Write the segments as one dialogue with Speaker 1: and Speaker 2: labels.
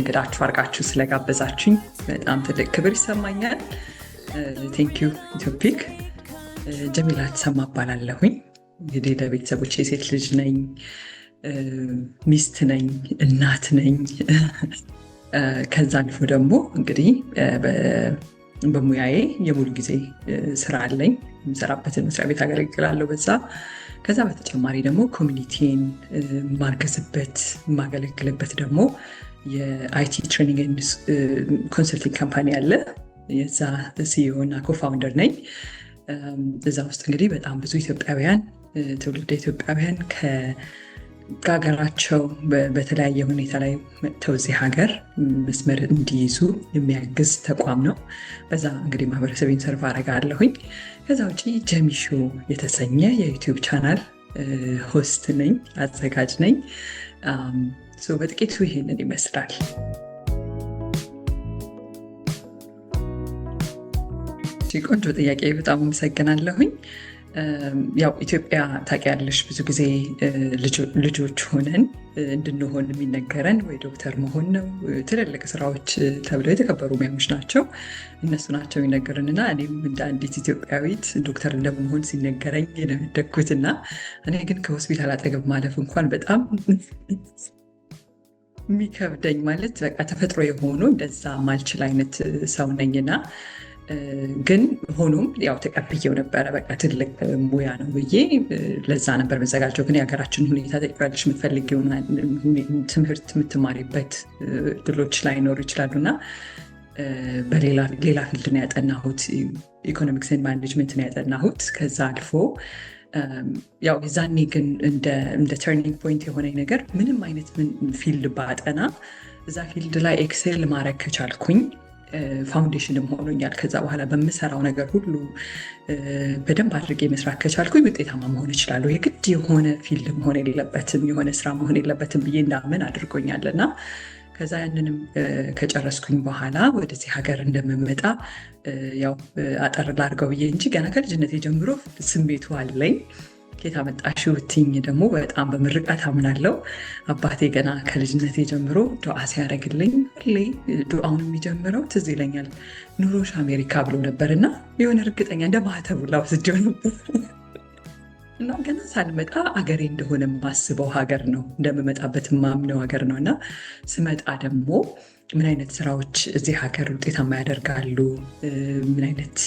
Speaker 1: እንግዳችሁ አድርጋችሁ ስለጋበዛችሁኝ በጣም ትልቅ ክብር ይሰማኛል። Thank you ኢትዮፒክ። ጀሚላ ተሰማ እባላለሁኝ። እንግዲህ ለቤተሰቦች የሴት ልጅ ነኝ፣ ሚስት ነኝ፣ እናት ነኝ። ከዛ አልፎ ደግሞ እንግዲህ በሙያዬ የሙሉ ጊዜ ስራ አለኝ። የምሰራበትን መስሪያ ቤት አገለግላለሁ በዛ። ከዛ በተጨማሪ ደግሞ community ን ማገዝበት የማገለግልበት ደግሞ የ IT training consulting company አለ። የዛ CEO እና co-founder ነኝ። እዛ ውስጥ እንግዲህ በጣም ብዙ ኢትዮጵያውያን፣ ትውልደ ኢትዮጵያውያን ከሀገራቸው በተለያየ ሁኔታ ላይ መጥተው እዚህ ሀገር መስመር እንዲይዙ የሚያግዝ ተቋም ነው። በዛ እንግዲህ ማህበረሰቤን serve አደርጋለሁኝ። ከዛ ውጪ ጀሚሾ የተሰኘ የ YouTube channel host ነኝ፣ አዘጋጅ ነኝ። በጥቂቱ ይሄንን ይመስላል። ቆንጆ ጥያቄ፣ በጣም አመሰግናለሁኝ። ያው ኢትዮጵያ ታውቂያለሽ፣ ብዙ ጊዜ ልጆች ሆነን እንድንሆን የሚነገረን ወይ ዶክተር መሆን ነው። ትልልቅ ስራዎች ተብለው የተከበሩ ሙያዎች ናቸው፣ እነሱ ናቸው የሚነገሩን። እና እኔም እንደ አንዲት ኢትዮጵያዊት ዶክተር እንደመሆን ሲነገረኝ ነው ያደግኩት። እና እኔ ግን ከሆስፒታል አጠገብ ማለፍ እንኳን በጣም የሚከብደኝ፣ ማለት በቃ ተፈጥሮ የሆኑ እንደዛ ማልችል አይነት ሰው ነኝና፣ ግን ሆኖም ያው ተቀብዬው ነበረ። በቃ ትልቅ ሙያ ነው ብዬ ለዛ ነበር መዘጋጀው። ግን የሀገራችን ሁኔታ ታውቂዋለሽ፣ የምትፈልጊውን ትምህርት የምትማሪበት እድሎች ላይኖሩ ይችላሉ። እና በሌላ field ነው ያጠናሁት። Economics and management ነው ያጠናሁት። ከዛ አልፎ ያው የዛኔ ግን እንደ turning point የሆነኝ ነገር ምንም አይነት field ባጠና እዛ field ላይ excel ማድረግ ከቻልኩኝ foundation ም ሆኖኛል። ከዛ በኋላ በምሰራው ነገር ሁሉ በደንብ አድርጌ መስራት ከቻልኩኝ ውጤታማ መሆን እችላለሁ። የግድ የሆነ field መሆን የለበትም፣ የሆነ ስራ መሆን የለበትም ብዬ እንዳምን አድርጎኛል። እና ከዛ ያንንም ከጨረስኩኝ በኋላ ወደዚህ ሀገር እንደምመጣ ያው አጠር ላድርገው ብዬ እንጂ ገና ከልጅነቴ ጀምሮ ስሜቱ አለኝ። ከየት አመጣሽው ብትይኝ ደግሞ በጣም በምርቃት አምናለሁ። አባቴ ገና ከልጅነቴ ጀምሮ ዱዓ ሲያደርግልኝ ሁሌ ዱዓውን የሚጀምረው፣ ትዝ ይለኛል፣ "ኑሮሽ አሜሪካ" ብሎ ነበር። እና የሆነ እርግጠኛ እንደ ማህተብ ሁላ ወስጄው ነበር። እና ገና ሳልመጣ አገሬ እንደሆነ የማስበው ሀገር ነው፣ እንደምመጣበት የማምነው ሀገር ነው። እና ስመጣ ደግሞ ምን አይነት ስራዎች እዚህ ሀገር ውጤታማ ያደርጋሉ፣ ምን አይነት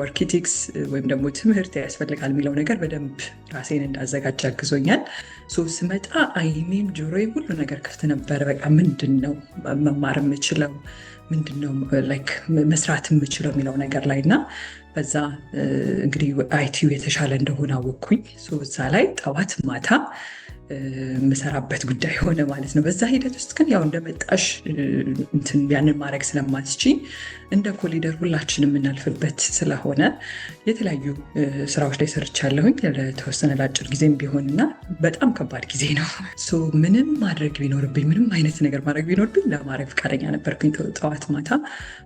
Speaker 1: work ethics ወይም ደግሞ ትምህርት ያስፈልጋል የሚለው ነገር በደንብ ራሴን እንዳዘጋጅ አግዞኛል። ስመጣ አይኔም ጆሮዬም ሁሉ ነገር ክፍት ነበረ። በቃ ምንድን ነው መማር የምችለው፣ ምንድን ነው like መስራት የምችለው የሚለው ነገር ላይ። እና በዛ እንግዲህ IT ው የተሻለ እንደሆነ አወቅኩኝ። እዛ ላይ ጠዋት ማታ የምሰራበት ጉዳይ ሆነ ማለት ነው። በዛ ሂደት ውስጥ ግን ያው እንደመጣሽ እንትን ያንን ማድረግ ስለማትችይ እንደ co-leader ሁላችንም የምናልፍበት ስለሆነ የተለያዩ ስራዎች ላይ ሰርቻለሁኝ ለተወሰነ ለአጭር ጊዜም ቢሆን። እና በጣም ከባድ ጊዜ ነው። ምንም ማድረግ ቢኖርብኝ፣ ምንም አይነት ነገር ማድረግ ቢኖርብኝ ለማድረግ ፈቃደኛ ነበርኩኝ። ጠዋት ማታ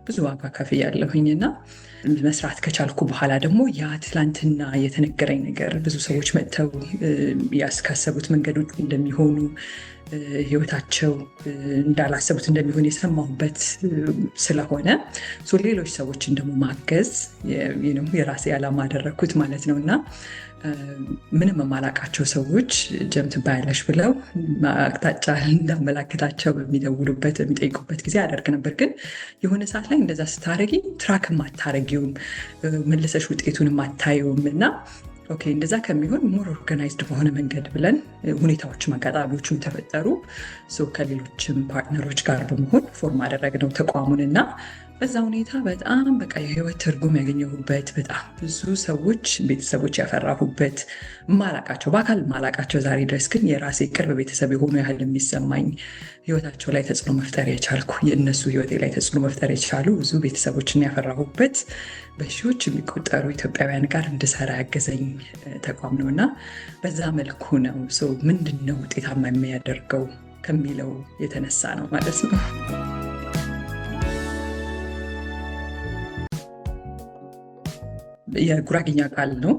Speaker 1: ብዙ ዋጋ ከፍያለሁኝ። እና መስራት ከቻልኩ በኋላ ደግሞ ያ ትላንትና የተነገረኝ ነገር፣ ብዙ ሰዎች መጥተው ያስካሰቡት መንገዶች እንደሚሆኑ፣ ህይወታቸው እንዳላሰቡት እንደሚሆን የሰማሁበት ስለሆነ ሌሎች ሰዎችን ደግሞ ማገዝ የራሴ ዓላማ አደረግኩት ማለት ነው። እና ምንም የማላውቃቸው ሰዎች ጀም ትባያለሽ ብለው አቅጣጫ እንዳመላክታቸው በሚደውሉበት፣ በሚጠይቁበት ጊዜ አደርግ ነበር። ግን የሆነ ሰዓት ላይ እንደዛ ስታረጊ track አታረጊውም፣ መልሰሽ ውጤቱን አታየውም። እና okay፣ እንደዛ ከሚሆን more organized በሆነ መንገድ ብለን ሁኔታዎችም አጋጣሚዎችም ተፈጠሩ። ከሌሎችም partner ኦች ጋር በመሆን form አደረግነው ተቋሙን። እና በዛ ሁኔታ በጣም በቃ የህይወት ትርጉም ያገኘሁበት፣ በጣም ብዙ ሰዎች ቤተሰቦች ያፈራሁበት፣ ማላቃቸው፣ በአካል ማላቃቸው፣ ዛሬ ድረስ ግን የራሴ ቅርብ ቤተሰብ የሆኑ ያህል የሚሰማኝ፣ ህይወታቸው ላይ ተጽዕኖ መፍጠር የቻልኩ፣ የእነሱ ህይወቴ ላይ ተጽዕኖ መፍጠር የቻሉ ብዙ ቤተሰቦችን ያፈራሁበት፣ በሺዎች የሚቆጠሩ ኢትዮጵያውያን ጋር እንድሰራ ያገዘኝ ተቋም ነው። እና በዛ መልኩ ነው ምንድን ነው ውጤታማ የሚያደርገው ከሚለው የተነሳ ነው ማለት ነው። የጉራጌኛ ቃል ነው።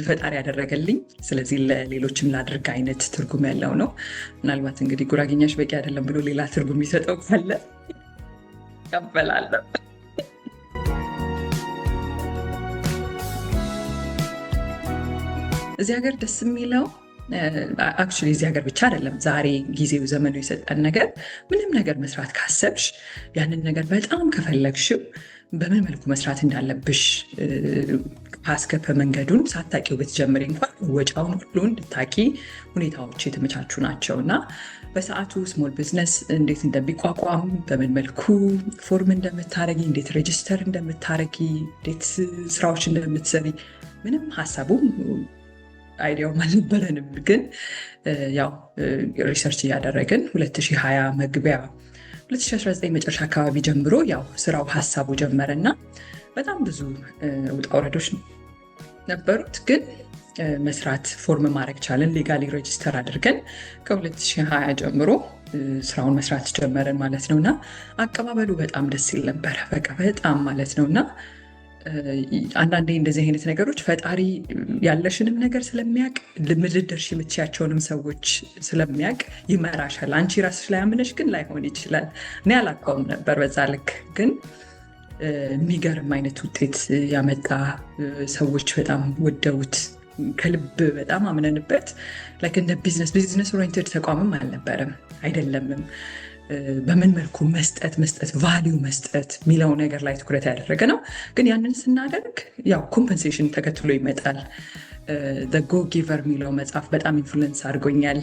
Speaker 1: ፈጣሪ ያደረገልኝ፣ ስለዚህ ለሌሎችም ላድርግ አይነት ትርጉም ያለው ነው። ምናልባት እንግዲህ ጉራጌኛሽ በቂ አይደለም ብሎ ሌላ ትርጉም የሚሰጠው ካለ እቀበላለሁ። እዚህ ሀገር ደስ የሚለው፣ actually እዚህ ሀገር ብቻ አይደለም፣ ዛሬ ጊዜው ዘመኑ የሰጠን ነገር ምንም ነገር መስራት ካሰብሽ፣ ያንን ነገር በጣም ከፈለግሽው፣ በምን መልኩ መስራት እንዳለብሽ ፓስከፐ መንገዱን ሳታቂው ብትጀምሪ እንኳን ወጪውን ሁሉ እንድታቂ ሁኔታዎች የተመቻቹ ናቸው። እና በሰዓቱ small business እንዴት እንደሚቋቋም፣ በምን መልኩ form እንደምታረጊ፣ እንዴት register እንደምታረጊ፣ እንዴት ስራዎች እንደምትሰሪ ምንም ሀሳቡም idea ውም አልነበረንም። ግን ያው research እያደረግን 2020 መግቢያ፣ 2019 መጨረሻ አካባቢ ጀምሮ ያው ስራው ሀሳቡ ጀመረ እና በጣም ብዙ ውጣ ውረዶች ነበሩት። ግን መስራት፣ form ማድረግ ቻለን። Legally register አድርገን ከ2020 ጀምሮ ስራውን መስራት ጀመረን ማለት ነው። እና አቀባበሉ በጣም ደስ ይል ነበረ። በቃ በጣም ማለት ነው። እና አንዳንዴ እንደዚህ አይነት ነገሮች ፈጣሪ ያለሽንም ነገር ስለሚያውቅ፣ ልትደርሺ የምትችያቸውንም ሰዎች ስለሚያውቅ ይመራሻል። አንቺ ራስሽ ላይ አምነሽ ግን ላይሆን ይችላል። እኔ አላውቀውም ነበር በዛ ልክ፣ ግን የሚገርም አይነት ውጤት ያመጣ፣ ሰዎች በጣም ወደውት፣ ከልብ በጣም አምነንበት፣ like እንደ business oriented ተቋምም አልነበረም፣ አይደለምም። በምን መልኩ መስጠት መስጠት value መስጠት የሚለው ነገር ላይ ትኩረት ያደረገ ነው። ግን ያንን ስናደርግ ያው compensation ተከትሎ ይመጣል። Go Giver የሚለው መጽሐፍ በጣም influence አድርጎኛል።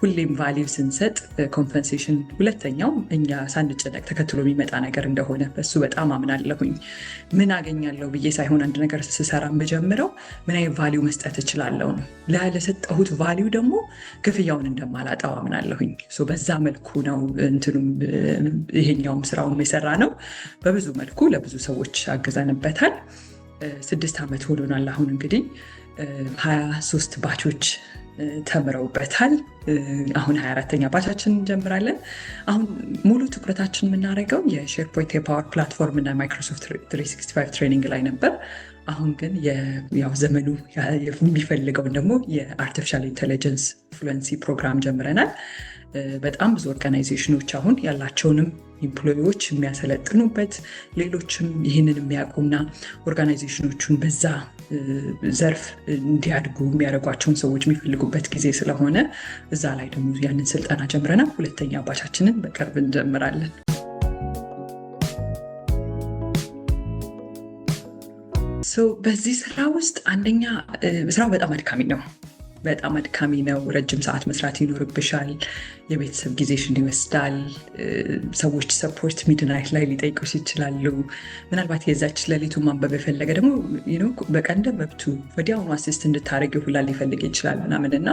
Speaker 1: ሁሌም value ስንሰጥ compensation ሁለተኛው እኛ ሳንጨነቅ ተከትሎ የሚመጣ ነገር እንደሆነ በሱ በጣም አምናለሁኝ። ምን አገኛለሁ ብዬ ሳይሆን አንድ ነገር ስሰራ የምጀምረው ምን አይነት value መስጠት እችላለሁ ነው። ለሰጠሁት value ደግሞ ክፍያውን እንደማላጣው አምናለሁኝ። በዛ መልኩ ነው እንትኑም ይሄኛውም ስራውም የሰራ ነው። በብዙ መልኩ ለብዙ ሰዎች አግዘንበታል። 6 ዓመት ሆኖናል። አሁን እንግዲህ 23 batch ኦች ተምረውበታል። አሁን 24ተኛ batch ኣችን እንጀምራለን። አሁን ሙሉ ትኩረታችን የምናደርገው የ SharePoint፣ የ Power Platform እና ማይክሮሶፍት 365 training ላይ ነበር። አሁን ግን ያው ዘመኑ የሚፈልገውን ደግሞ የ artificial intelligence fluency program ጀምረናል። በጣም ብዙ organization ኖች አሁን ያላቸውንም employee ዎች የሚያሰለጥኑበት፣ ሌሎችም ይህንን የሚያውቁና organization ኖቹን በዛ ዘርፍ እንዲያድጉ የሚያደርጓቸውን ሰዎች የሚፈልጉበት ጊዜ ስለሆነ እዛ ላይ ደግሞ ያንን ስልጠና ጀምረናል። ሁለተኛ batch ኣችንን በቅርብ እንጀምራለን። በዚህ ስራ ውስጥ አንደኛ ስራው በጣም አድካሚ ነው። በጣም አድካሚ ነው። ረጅም ሰዓት መስራት ይኖርብሻል። የቤተሰብ ጊዜሽን ይወስዳል። ሰዎች support midnight ላይ ሊጠይቁሽ ይችላሉ። ምናልባት የዛች ሌሊቱ ማንበብ የፈለገ ደግሞ በቀን እንደ መብቱ ወዲያውኑ assist እንድታደርጊው ሁላ ሊፈልግ ይችላል ምናምን። እና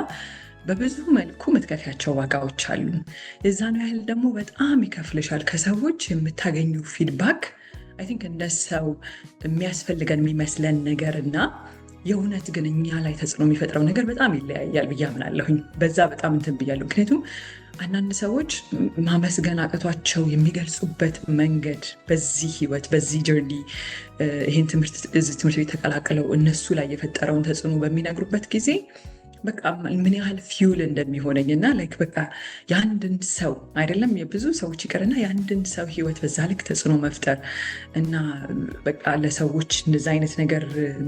Speaker 1: በብዙ መልኩ የምትከፍያቸው ዋጋዎች አሉ። የዛኑ ያህል ደግሞ በጣም ይከፍልሻል። ከሰዎች የምታገኚው feedback፣ I think እንደ ሰው የሚያስፈልገን የሚመስለን ነገር እና የእውነት ግን እኛ ላይ ተጽዕኖ የሚፈጥረው ነገር በጣም ይለያያል ብዬ አምናለሁኝ። በዛ በጣም እንትን ብያለሁ። ምክንያቱም አንዳንድ ሰዎች ማመስገን አቅቷቸው የሚገልጹበት መንገድ፣ በዚህ ህይወት፣ በዚህ journey ይህን ትምህርት እዚህ ትምህርት ቤት ተቀላቅለው እነሱ ላይ የፈጠረውን ተጽዕኖ በሚነግሩበት ጊዜ በቃ ምን ያህል fuel እንደሚሆነኝ እና like በቃ የአንድን ሰው አይደለም የብዙ ሰዎች ይቅርና የአንድን ሰው ህይወት በዛ ልክ ተጽዕኖ መፍጠር እና በቃ ለሰዎች እንደዛ አይነት ነገር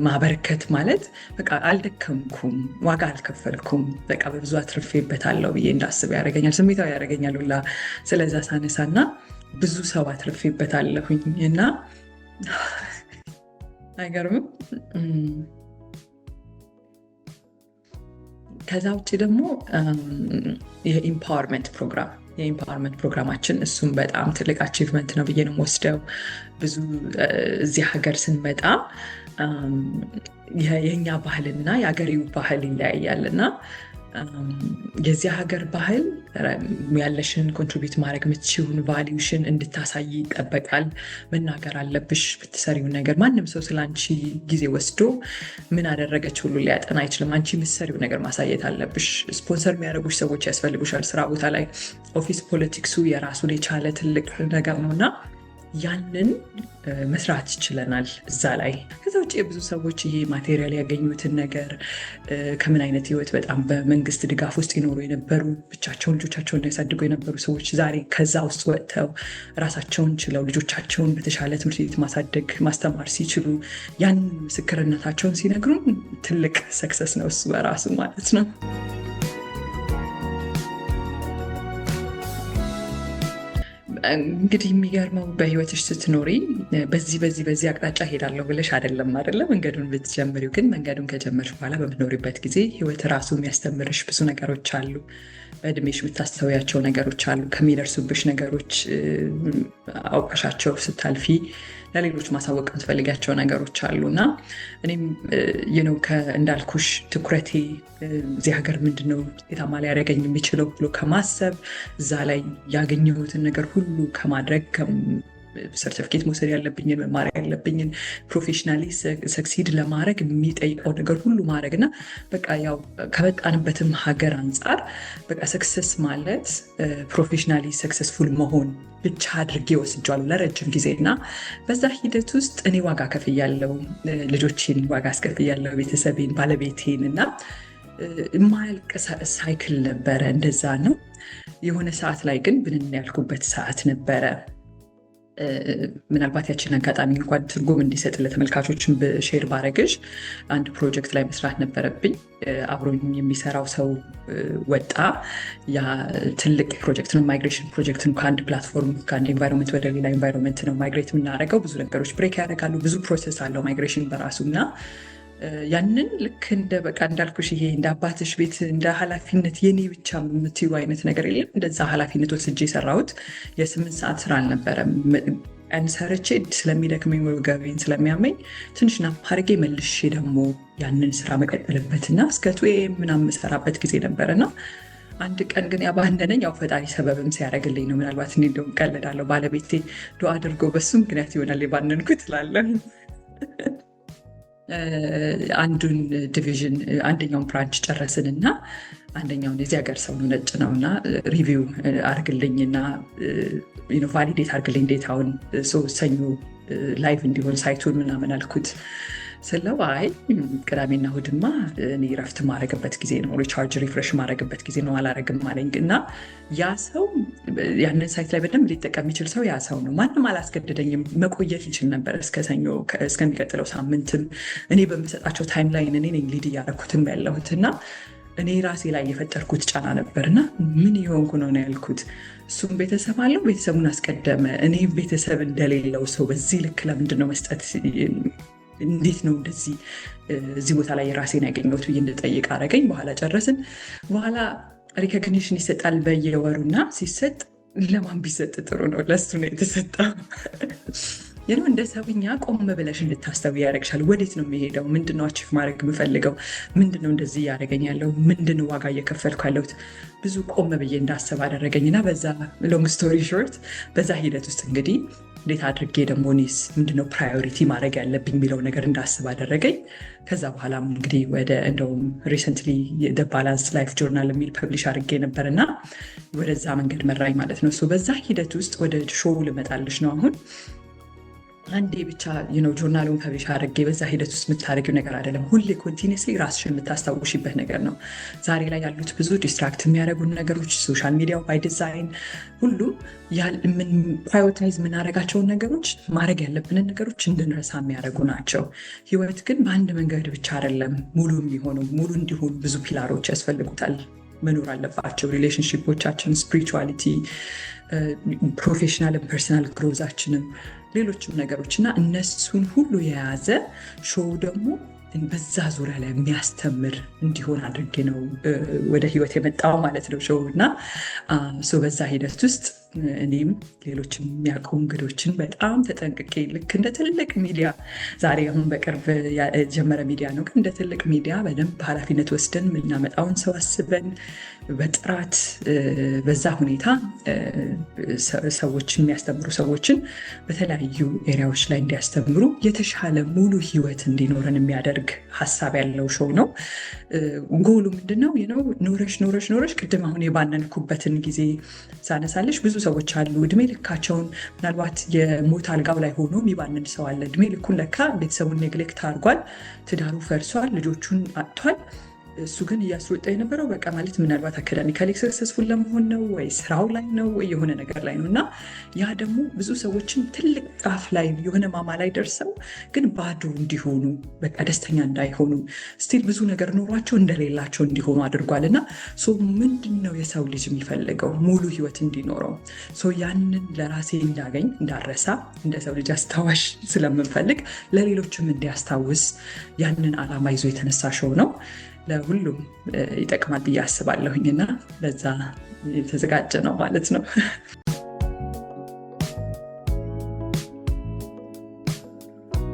Speaker 1: ማበርከት ማለት በቃ አልደከምኩም፣ ዋጋ አልከፈልኩም፣ በቃ በብዙ አትርፌበታለሁ ብዬ እንዳስብ ያደርገኛል። ስሜታዊ ያደርገኛል ሁላ ስለዛ ሳነሳ። እና ብዙ ሰው አትርፌበታለሁኝ እና አይገርምም? ከዛ ውጭ ደግሞ የ empowerment ፕሮግራማችን እሱም በጣም ትልቅ achievement ነው ብዬ ነው የምወስደው። ብዙ እዚህ ሀገር ስንመጣ የእኛ ባህልና የአገሪው ባህል ይለያያል። እና የዚህ ሀገር ባህል ያለሽን contribute ማድረግ የምትችይውን value ሽን እንድታሳይ ይጠበቃል። መናገር አለብሽ ብትሰሪውን ነገር። ማንም ሰው ስለ አንቺ ጊዜ ወስዶ ምን አደረገች ሁሉ ሊያጠና አይችልም። አንቺ የምትሰሪው ነገር ማሳየት አለብሽ። ስፖንሰር የሚያደርጉሽ ሰዎች ያስፈልጉሻል። ስራ ቦታ ላይ office politics ኡ የራሱን የቻለ ትልቅ ነገር ነው። እና ያንን መስራት ችለናል እዛ ላይ። ከዛ ውጭ የብዙ ሰዎች ይሄ material ያገኙትን ነገር፣ ከምን አይነት ህይወት፣ በጣም በመንግስት ድጋፍ ውስጥ ይኖሩ የነበሩ፣ ብቻቸውን ልጆቻቸውን ያሳድጉ የነበሩ ሰዎች ዛሬ ከዛ ውስጥ ወጥተው ራሳቸውን ችለው ልጆቻቸውን በተሻለ ትምህርት ቤት ማሳደግ፣ ማስተማር ሲችሉ ያንን ምስክርነታቸውን ሲነግሩን ትልቅ success ነው እሱ በራሱ ማለት ነው። እንግዲህ የሚገርመው በህይወትሽ ስትኖሪ በዚህ በዚህ በዚህ አቅጣጫ ሄዳለሁ ብለሽ አይደለም አይደለ መንገዱን ብትጀምሪው፣ ግን መንገዱን ከጀመርሽ በኋላ በምትኖሪበት ጊዜ ህይወት ራሱ የሚያስተምርሽ ብዙ ነገሮች አሉ። በእድሜሽ የምታስተውያቸው ነገሮች አሉ። ከሚደርሱብሽ ነገሮች አውቀሻቸው ስታልፊ ለሌሎች ማሳወቅ የምትፈልጊያቸው ነገሮች አሉ። እና እኔም እንዳልኩሽ ትኩረቴ እዚህ ሀገር ምንድነው ውጤታማ ሊያደርገኝ የሚችለው ብሎ ከማሰብ፣ እዛ ላይ ያገኘሁትን ነገር ሁሉ ከማድረግ፣ ሰርቲፊኬት መውሰድ ያለብኝን፣ መማር ያለብኝን፣ professionally succeed ለማድረግ የሚጠይቀው ነገር ሁሉ ማድረግ እና በቃ ያው ከመጣንበትም ሀገር አንጻር በቃ success ማለት professionally successful መሆን ብቻ አድርጌ ወስጄዋለሁ ለረጅም ጊዜ። እና በዛ ሂደት ውስጥ እኔ ዋጋ ከፍያለሁ፣ ልጆቼን ዋጋ አስከፍያለሁ፣ ቤተሰቤን፣ ባለቤቴን እና የማያልቅ cycle ነበረ። እንደዛ ነው። የሆነ ሰዓት ላይ ግን ብንን ያልኩበት ሰዓት ነበረ። ምናልባት ያችን አጋጣሚ እንኳን ትርጉም እንዲሰጥ ለተመልካቾችን share ባረግሽ፣ አንድ ፕሮጀክት ላይ መስራት ነበረብኝ። አብሮኝ የሚሰራው ሰው ወጣ። ያ ትልቅ ፕሮጀክት ነው፣ migration project ነው። ከአንድ platform፣ ከአንድ environment ወደ ሌላ environment ነው migrate የምናደርገው። ብዙ ነገሮች break ያደርጋሉ። ብዙ process አለው migration በራሱ። እና ያንን ልክ እንደ በቃ እንዳልኩሽ ይሄ እንደ አባትሽ ቤት እንደ ኃላፊነት የኔ ብቻ የምትዩ አይነት ነገር የለም። እንደዛ ኃላፊነት ወስጄ የሰራሁት የ8 ሰዓት ስራ አልነበረም። ቀን ሰርቼ ስለሚደክመኝ፣ ወገቤን ስለሚያመኝ ትንሽ nap አድርጌ መልሼ ደግሞ ያንን ስራ መቀጠልበት እና እስከ 2 AM ምናምን የምሰራበት ጊዜ ነበር። እና አንድ ቀን ግን ያባነነኝ ያው ፈጣሪ ሰበብም ሲያደርግልኝ ነው። ምናልባት እኔ እንደውም ቀልዳለሁ፣ ባለቤቴ ዱዓ አድርጎ በሱ ምክንያት ይሆናል የባነንኩት እላለሁ። አንዱን division፣ አንደኛውን branch ጨረስን እና አንደኛውን የዚህ ሀገር ሰው ነው፣ ነጭ ነው፣ እና review አርግልኝና validate አርግልኝ data ውን፣ ሰኞ live እንዲሆን site ኡን ምናምን አልኩት። ስለው አይ ቅዳሜና እሑድማ እኔ ረፍት ማድረግበት ጊዜ ነው፣ recharge refresh ማድረግበት ጊዜ ነው፣ አላረግም አለኝ። እና ያ ሰው ያንን site ላይ በደንብ ሊጠቀም የሚችል ሰው ያ ሰው ነው። ማንም አላስገደደኝም። መቆየት ይችል ነበር እስከ ሰኞ፣ እስከሚቀጥለው ሳምንትም። እኔ በምሰጣቸው timeline እኔ ነኝ lead እያደረኩትም ያለሁት። እና እኔ ራሴ ላይ የፈጠርኩት ጫና ነበር እና ምን የሆንኩ ነው ነው ያልኩት። እሱም ቤተሰብ አለው፣ ቤተሰቡን አስቀደመ። እኔ ቤተሰብ እንደሌለው ሰው በዚህ ልክ ለምንድን ነው መስጠት፣ እንዴት ነው እንደዚህ እዚህ ቦታ ላይ የራሴን ያገኘሁት ብዬ እንድጠይቅ አደረገኝ። በኋላ ጨረስን። በኋላ recognition ይሰጣል በየወሩ እና ሲሰጥ ለማን ቢሰጥ ጥሩ ነው? ለእሱ ነው የተሰጠው። እንደ ሰውኛ ቆም ብለሽ እንድታስተውይ ያደርግሻል። ወዴት ነው የሚሄደው? ምንድነው achieve ማድረግ የምፈልገው? ምንድነው እንደዚህ እያደረገኝ ያለው? ምንድነው ዋጋ እየከፈልኩ ያለሁት? ብዙ ቆም ብዬ እንዳስብ አደረገኝ። እና በዛ long story short በዛ ሂደት ውስጥ እንግዲህ እንዴት አድርጌ ደግሞ እኔስ ምንድነው priority ማድረግ ያለብኝ የሚለው ነገር እንዳስብ አደረገኝ። ከዛ በኋላም እንግዲህ ወደ እንደውም recently Balanced Life Journal የሚል publish አድርጌ ነበር እና ወደዛ መንገድ መራኝ ማለት ነው። በዛ ሂደት ውስጥ ወደ show ልመጣልሽ ነው አሁን። አንዴ ብቻ journal ኡን publish አድርጌ በዛ ሂደት ውስጥ የምታደርጊው ነገር አይደለም። ሁሌ continuously ራስሽን የምታስታውሽበት ነገር ነው። ዛሬ ላይ ያሉት ብዙ distract የሚያደርጉን ነገሮች፣ social media ው by design ሁሉም prioritize የምናደርጋቸውን ነገሮች፣ ማድረግ ያለብንን ነገሮች እንድንረሳ የሚያደርጉ ናቸው። ህይወት ግን በአንድ መንገድ ብቻ አይደለም ሙሉ የሚሆነው። ሙሉ እንዲሆኑ ብዙ pillar ኦች ያስፈልጉታል፣ መኖር አለባቸው። Relationship ኦቻችን፣ spirituality፣ professional personal growth ኣችንም፣ ሌሎችም ነገሮች። እና እነሱን ሁሉ የያዘ show ደግሞ በዛ ዙሪያ ላይ የሚያስተምር እንዲሆን አድርጌ ነው ወደ ህይወት የመጣው ማለት ነው show። እና በዛ ሂደት ውስጥ እኔም ሌሎችም የሚያውቁ እንግዶችን በጣም ተጠንቅቄ፣ ልክ እንደ ትልቅ ሚዲያ፣ ዛሬ አሁን በቅርብ የጀመረ ሚዲያ ነው፣ ግን እንደ ትልቅ ሚዲያ በደንብ ኃላፊነት ወስደን የምናመጣውን ሰው አስበን በጥራት በዛ ሁኔታ ሰዎች፣ የሚያስተምሩ ሰዎችን በተለያዩ area ዎች ላይ እንዲያስተምሩ፣ የተሻለ ሙሉ ህይወት እንዲኖረን የሚያደርግ ሀሳብ ያለው show ነው። ጎሉ ምንድነው? ኖረሽ ኖረሽ ኖረሽ ቅድም አሁን የባነንኩበትን ጊዜ ሳነሳለሽ ብዙ ሰዎች አሉ። እድሜ ልካቸውን ምናልባት የሞት አልጋው ላይ ሆኖ የሚባንን ሰው አለ። እድሜ ልኩን ለካ ቤተሰቡን neglect አድርጓል። ትዳሩ ፈርሷል። ልጆቹን አጥቷል። እሱ ግን እያስሮጠ የነበረው በቃ ማለት ምናልባት academically successful ለመሆን ነው ወይ ስራው ላይ ነው ወይ የሆነ ነገር ላይ ነው። እና ያ ደግሞ ብዙ ሰዎችን ትልቅ ጫፍ ላይ፣ የሆነ ማማ ላይ ደርሰው ግን ባዶ እንዲሆኑ፣ በቃ ደስተኛ እንዳይሆኑ፣ still ብዙ ነገር ኖሯቸው እንደሌላቸው እንዲሆኑ አድርጓል። እና so ምንድን ነው የሰው ልጅ የሚፈልገው? ሙሉ ህይወት እንዲኖረው። So ያንን ለራሴ እንዳገኝ፣ እንዳረሳ፣ እንደ ሰው ልጅ አስታዋሽ ስለምንፈልግ ለሌሎችም እንዲያስታውስ ያንን አላማ ይዞ የተነሳ show ነው። ለሁሉም ይጠቅማል ብዬ አስባለሁኝ እና ለዛ የተዘጋጀ ነው ማለት ነው።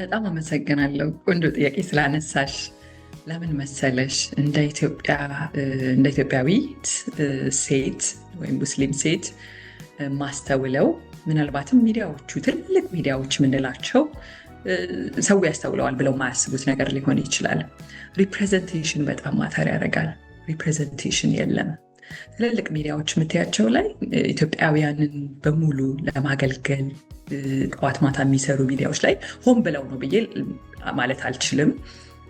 Speaker 1: በጣም አመሰግናለሁ ቆንጆ ጥያቄ ስላነሳሽ። ለምን መሰለሽ፣ እንደ ኢትዮጵያዊት ሴት ወይም ሙስሊም ሴት ማስተውለው ምናልባትም ሚዲያዎቹ፣ ትልልቅ ሚዲያዎች የምንላቸው፣ ሰው ያስተውለዋል ብለው የማያስቡት ነገር ሊሆን ይችላል። Representation በጣም matter ያደርጋል። Representation የለም። ትልልቅ ሚዲያዎች የምታያቸው ላይ ኢትዮጵያውያንን በሙሉ ለማገልገል ጠዋት ማታ የሚሰሩ ሚዲያዎች ላይ ሆን ብለው ነው ብዬ ማለት አልችልም።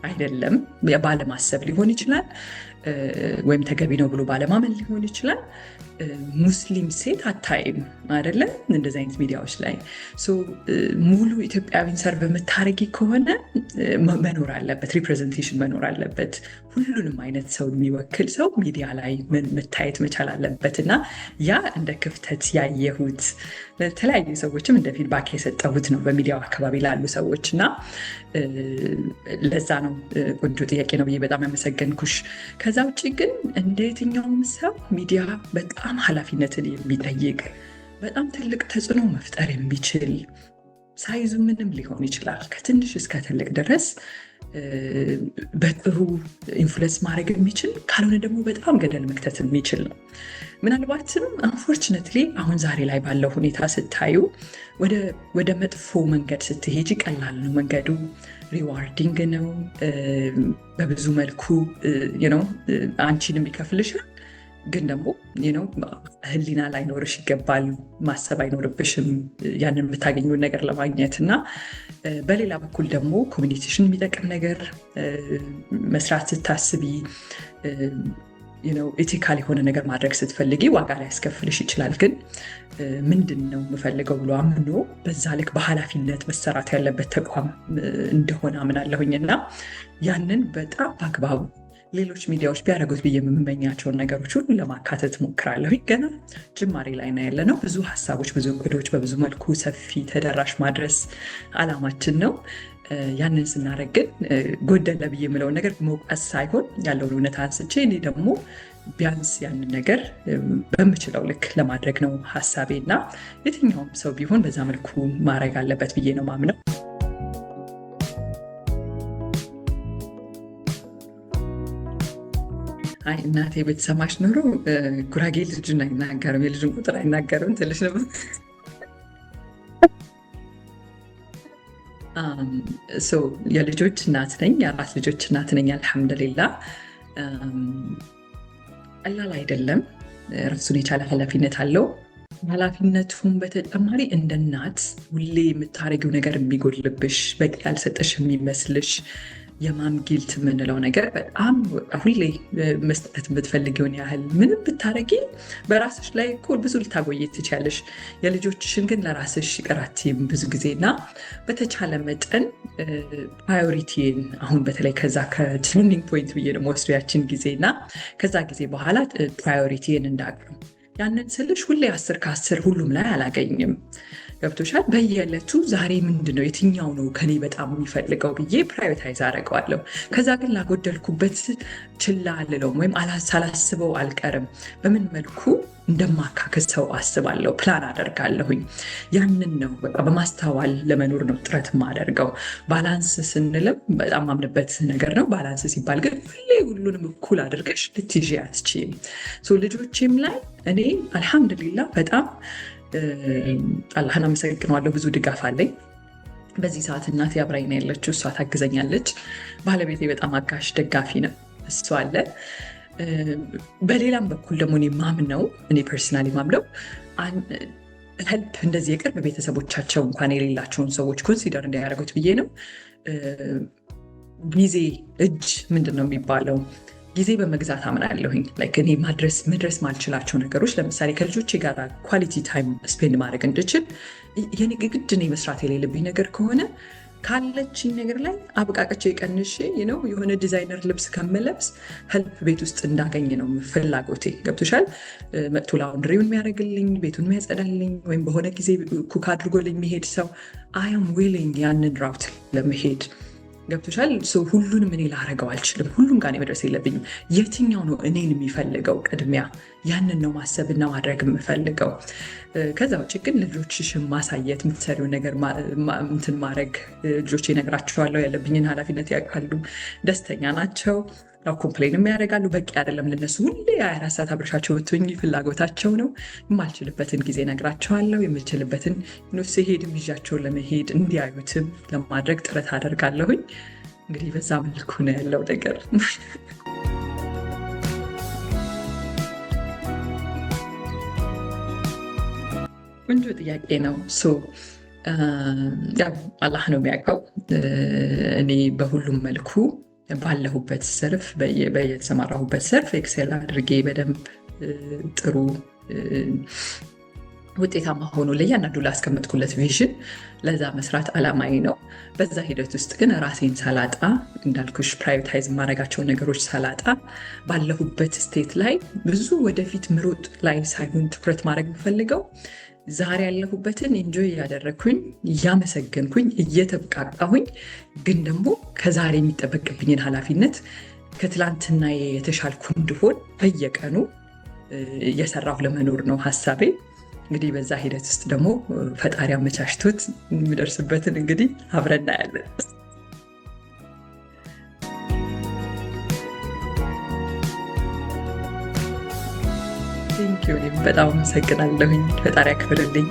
Speaker 1: አይደለም፣ ባለማሰብ ሊሆን ይችላል፣ ወይም ተገቢ ነው ብሎ ባለማመን ሊሆን ይችላል። ሙስሊም ሴት አታይም አይደለ? እንደዚህ አይነት ሚዲያዎች ላይ ሙሉ ኢትዮጵያዊን serve የምታደርጊ ከሆነ መኖር አለበት፣ representation መኖር አለበት። ሁሉንም አይነት ሰው የሚወክል ሰው ሚዲያ ላይ መታየት መቻል አለበት። እና ያ እንደ ክፍተት ያየሁት፣ ለተለያዩ ሰዎችም እንደ feedback የሰጠሁት ነው፣ በሚዲያው አካባቢ ላሉ ሰዎች። እና ለዛ ነው ቆንጆ ጥያቄ ነው ብዬ በጣም ያመሰገንኩሽ። ከዛ ውጭ ግን እንደ የትኛውም ሰው ሚዲያ በጣም ኃላፊነትን የሚጠይቅ፣ በጣም ትልቅ ተጽዕኖ መፍጠር የሚችል፣ size ኡ ምንም ሊሆን ይችላል፣ ከትንሽ እስከ ትልቅ ድረስ በጥሩ influence ማድረግ የሚችል፣ ካልሆነ ደግሞ በጣም ገደል መክተት የሚችል ነው። ምናልባትም unfortunately አሁን ዛሬ ላይ ባለው ሁኔታ ስታዩ ወደ መጥፎ መንገድ ስትሄጂ ቀላል ነው መንገዱ፣ rewarding ነው በብዙ መልኩ፣ አንቺንም ይከፍልሻል። ግን ደግሞ ህሊና ላይኖርሽ ይገባል። ማሰብ አይኖርብሽም ያንን የምታገኘውን ነገር ለማግኘት። እና በሌላ በኩል ደግሞ community ሽን የሚጠቅም ነገር መስራት ስታስቢ፣ ethical የሆነ ነገር ማድረግ ስትፈልጊ ዋጋ ሊያስከፍልሽ ይችላል። ግን ምንድን ነው የምፈልገው ብሎ አምኖ በዛ ልክ በኃላፊነት መሰራት ያለበት ተቋም እንደሆነ አምናለሁኝ። እና ያንን በጣም በአግባቡ ሌሎች ሚዲያዎች ቢያደርጉት ብዬ የምመኛቸውን ነገሮች ሁሉ ለማካተት ሞክራለሁ። ገና ጅማሬ ላይ ነው ያለነው። ብዙ ሀሳቦች፣ ብዙ እቅዶች፣ በብዙ መልኩ ሰፊ ተደራሽ ማድረስ አላማችን ነው። ያንን ስናደርግ ግን ጎደለ ብዬ የምለውን ነገር መውቀስ ሳይሆን ያለውን እውነት አንስቼ እኔ ደግሞ ቢያንስ ያንን ነገር በምችለው ልክ ለማድረግ ነው ሀሳቤ። እና የትኛውም ሰው ቢሆን በዛ መልኩ ማድረግ አለበት ብዬ ነው ማምነው። አይ፣ እናቴ ብትሰማሽ ኖሮ ጉራጌ ልጁን አይናገርም፣ የልጁን ቁጥር አይናገርም ትልሽ ነበር። የልጆች እናት ነኝ። የአራት ልጆች እናት ነኝ። አልሐምዱሊላ። ቀላል አይደለም። ራሱን የቻለ ኃላፊነት አለው። ኃላፊነቱን በተጨማሪ እንደ እናት ሁሌ የምታደርጊው ነገር የሚጎድልብሽ፣ በቂ ያልሰጠሽ የሚመስልሽ፣ የ mom guilt የምንለው ነገር፣ በጣም ሁሌ መስጠት የምትፈልጊውን ያህል ምንም ብታረጊ በራስሽ ላይ እኮ ብዙ ልታጎይ ትችያለሽ። የልጆችሽን ግን ለራስሽ ይቅር አትይም ብዙ ጊዜ። እና በተቻለ መጠን priority ን አሁን በተለይ ከዛ ከ turning point ብዬ ደግሞ ወስዶ ያችን ጊዜ እና ከዛ ጊዜ በኋላ priority ን እንዳቅም፣ ያንን ስልሽ ሁሌ 10 ከ10 ሁሉም ላይ አላገኝም። ገብቶሻል? በየዕለቱ ዛሬ ምንድን ነው፣ የትኛው ነው ከኔ በጣም የሚፈልገው ብዬ prioritize አደርገዋለሁ። ከዛ ግን ላጎደልኩበት ችላ አልለውም ወይም ሳላስበው አልቀርም። በምን መልኩ እንደማካክሰው አስባለሁ፣ ፕላን አደርጋለሁኝ። ያንን ነው በቃ በማስተዋል ለመኖር ነው ጥረት የማደርገው። Balance ስንልም በጣም ማምንበት ነገር ነው። Balance ሲባል ግን ሁሌ ሁሉንም እኩል አድርገሽ ልትይዢ አትችይም። ልጆቼም ላይ እኔ አልሐምዱሊላ በጣም አላህን አመሰግነዋለሁ። ብዙ ድጋፍ አለኝ። በዚህ ሰዓት እናቴ አብራኝ ነው ያለችው፣ እሷ ታግዘኛለች። ባለቤቴ በጣም አጋዥ ደጋፊ ነው፣ እሱ አለ። በሌላም በኩል ደግሞ እኔ ማምነው፣ እኔ personally ማምነው help እንደዚህ የቅርብ ቤተሰቦቻቸው እንኳን የሌላቸውን ሰዎች consider እንዲያደርጉት ብዬ ነው። ጊዜ እጅ ምንድን ነው የሚባለው፣ ጊዜ በመግዛት አምናለሁኝ። Like እኔ መድረስ ማልችላቸው ነገሮች፣ ለምሳሌ ከልጆቼ ጋር quality time spend ማድረግ እንድችል የኔ ግድ እኔ መስራት የሌለብኝ ነገር ከሆነ ካለችኝ ነገር ላይ አብቃቅቼ ቀንሼ የሆነ ዲዛይነር ልብስ ከምለብስ help ቤት ውስጥ እንዳገኝ ነው ፍላጎቴ። ገብቶሻል? መጥቶ laundry ውን የሚያደርግልኝ፣ ቤቱን የሚያጸዳልኝ ወይም በሆነ ጊዜ cook አድርጎልኝ የሚሄድ ሰው፣ I am willing ያንን route ለመሄድ። ገብቶሻል? ሁሉንም እኔ ላረገው አልችልም። ሁሉም ጋር መድረስ የለብኝም። የትኛው ነው እኔን የሚፈልገው ቅድሚያ? ያንን ነው ማሰብና ማድረግ የምፈልገው። ከዛ ውጭ ግን ልጆችሽን ማሳየት፣ የምትሰሪውን ነገር እንትን ማድረግ፣ ልጆቼ እነግራቸዋለሁ፣ ያለብኝን ኃላፊነት ያውቃሉ፣ ደስተኛ ናቸው። ያው complain የሚያደርጋሉ። በቂ አይደለም ለነሱ። ሁሌ 24 ሰዓት አብረሻቸው ብትሆኚ ፍላጎታቸው ነው። የማልችልበትን ጊዜ እነግራቸዋለሁ። የምችልበትን ስሄድም ይዣቸውን ለመሄድ እንዲያዩትም ለማድረግ ጥረት አደርጋለሁኝ። እንግዲህ በዛ መልኩ ነው ያለው ነገር። ቆንጆ ጥያቄ ነው። ያው አላህ ነው የሚያውቀው። እኔ በሁሉም መልኩ ባለሁበት ዘርፍ፣ በየተሰማራሁበት ዘርፍ excel አድርጌ በደንብ ጥሩ ውጤታማ ሆኖ ለእያንዳንዱ ላስቀመጥኩለት vision ለዛ መስራት አላማዬ ነው። በዛ ሂደት ውስጥ ግን ራሴን ሳላጣ፣ እንዳልኩሽ prioritize የማደርጋቸውን ነገሮች ሳላጣ፣ ባለሁበት state ላይ ብዙ ወደፊት ምሮጥ ላይ ሳይሆን ትኩረት ማድረግ የምፈልገው ዛሬ ያለሁበትን enjoy እያደረግኩኝ፣ እያመሰገንኩኝ፣ እየተብቃቃሁኝ፣ ግን ደግሞ ከዛሬ የሚጠበቅብኝን ኃላፊነት ከትላንትና የተሻልኩ እንድሆን በየቀኑ እየሰራሁ ለመኖር ነው ሀሳቤ። እንግዲህ በዛ ሂደት ውስጥ ደግሞ ፈጣሪ አመቻችቶት የሚደርስበትን እንግዲህ አብረን እናያለን። Thank you፣ በጣም አመሰግናለሁኝ። ፈጣሪ ያክብርልኝ።